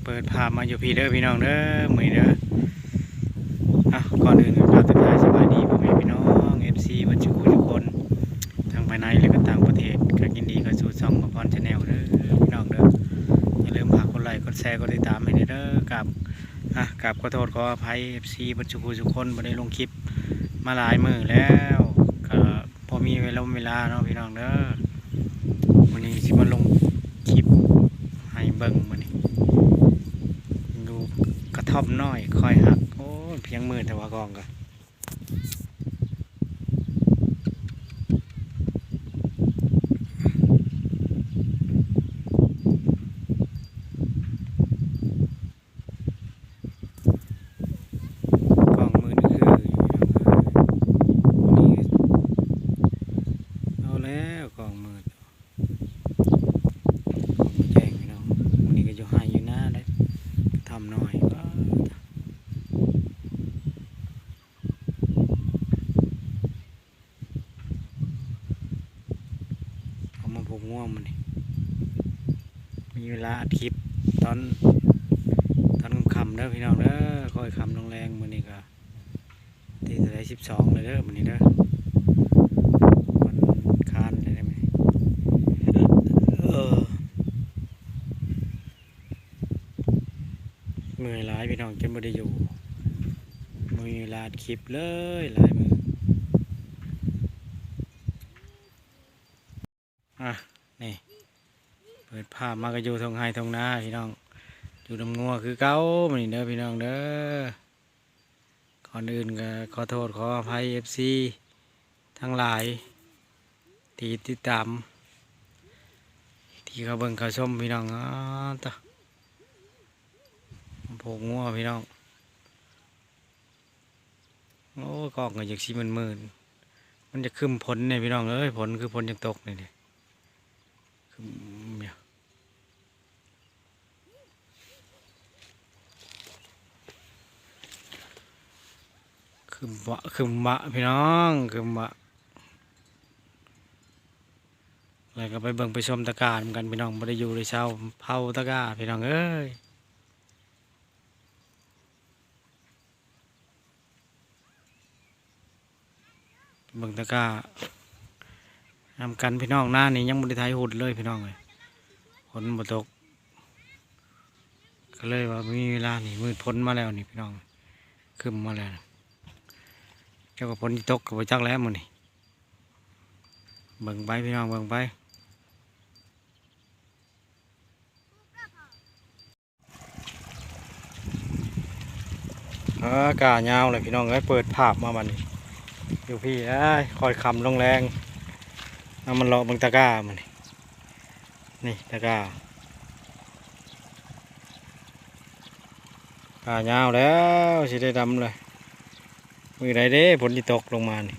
ເປີດພາບມາຢູ່ພີ້ເດີພີ່ນ້ອງເດີ ມື້ນີ້ເດີ. ອ່ະ ກ່ອນອື່ນກໍກາບທັກທາຍສະບາຍດີພໍ່ແມ່ພີ່ນ້ອງ ເອັຟຊີ ເບິດສູ່ຜູ້ສູ່ຄົນ ທັງພາຍໃນ ແລະ ກໍຕ່າງປະເທດ. ກໍຍິນດີເຂົ້າສູ່ຊ່ອງ ມະພອນ Channel ເດີພີ່ນ້ອງເດີ. ຢ່າລືມຝາກກົດໄລ ກົດແຊ ກົດຕິດຕາມໃຫ້ແດ່ເດີ. ກາບ ອ່ະ ກາບຂໍໂທດຂໍອະໄພ ເອັຟຊີ ເບິດສູ່ຜູ້ສູ່ຄົນ ບໍ່ໄດ້ລົງຄລິບມາຫຼາຍມື້ແລ້ວ ກໍ ບໍ່ມີເວລາ ເວລາເນາະພີ່ນ້ອງເດີ. ມື້ນີ້ຊິມາລົງຄລິບໃຫ້ເບິ່ງ ມື້ນີ້ຢູ່ກະທ່ອມນ້ອຍຄອຍຮັກ. ໂອ້ຍ ພຽງມືແຕ່ວ່າກ້ອງກະ ກ້ອງມືດຄືຢູ່ພີ່ນ້ອງເອີຍ. ນີ້ ເອົາແລ້ວ ກ້ອງມືດ ກ້ອງບໍ່ແຈ້ງພີ່ນ້ອງ. ມື້ນີ້ກໍຢູ່ໄຮ່ຢູ່ນາເດ້ ທຳນ້ອຍ. ອອກມາຜູກງົວມື້ນີ້ ມີເວລາອັດຄລິບຕອນ ຕອນຄ່ຳໆເດີພີ່ນ້ອງເດີ. ຄ່ອຍຄ່ຳລົງແລງ ມື້ນີ້ກໍທີເທົ່າໃດ ສິບສອງແລ້ວເດີ ມື້ນີ້ເດີ ວັນອັງຄານແລ້ວເດີມື້ນີ້. ເອີ ເມື່ອຍຫຼາຍພີ່ນ້ອງ ຈົນບໍ່ໄດ້ຢູ່ ບໍ່ມີເວລາອັດຄລິບເລີຍ ຫຼາຍມື້. ອ່ະ ນີ້ ເປີດພາບມາກໍຢູ່ທົ່ງໄຮ່ທົ່ງນາພີ່ນ້ອງ ຢູ່ນຳງົວຄືເກົ່າມື້ນີ້ເດີພີ່ນ້ອງເດີ. ກ່ອນອື່ນກໍຂໍໂທດຂໍອະໄພ ເອັຟຊີ ທັງຫຼາຍທີ່ຕິດຕາມ ທີ່ເຂົ້າເບິ່ງເຂົ້າຊົມພີ່ນ້ອງ. ອໍ ຕະ ຜູກງົວພີ່ນ້ອງ. ໂອ້ ກ້ອງກໍຢາກຊິມືດໆ ມັນຈະຄຶ້ມຝົນນີ້ພີ່ນ້ອງເອີຍ. ຝົນຄືຝົນຢາກຕົກນີ້ເດ້ ຄຶ້ມຢູ່ ຄຶ້ມວະ ຄຶ້ມວະພີ່ນ້ອງ ຄຶ້ມວະ. ແລ້ວກໍໄປເບິ່ງໄປຊົມຕະການຳກັນພີ່ນ້ອງ ບໍ່ໄດ້ຢູ່ໄດ້ເຊົາ ເຜົາຕະກາພີ່ນ້ອງເອີຍ. ເບິ່ງຕະການຳກັນພີ່ນ້ອງ. ນານີ້ຍັງບໍ່ໄດ້ໄຖຮຸດເລີຍພີ່ນ້ອງເອີຍ ຝົນບໍ່ຕົກ ກໍເລີຍວ່າມີເວລານີ້ ມືດຝົນມາແລ້ວນີ້ພີ່ນ້ອງ ຄຶ້ມມາແລ້ວ. ຈັກວ່າຝົນຊິຕົກກໍບໍ່ຈັກແລ້ວມື້ນີ້ ເບິ່ງໄປພີ່ນ້ອງ ເບິ່ງໄປ. ອາ ກ້າຍາວເລີຍພີ່ນ້ອງເອີຍ. ເປີດພາບມາບັດນີ້ ຢູ່ພີ້ ເອີຍ ຄ່ອຍຄ່ຳລົງແລງ ເອົາມາເລາະເບິ່ງຕະກາມື້ນີ້. ນີ້ຕະກາ ກ້າຍາວແລ້ວ ຊິໄດ້ດຳເລີຍ. ມື້ໃດເດ້ຝົນຊິຕົກລົງມານີ້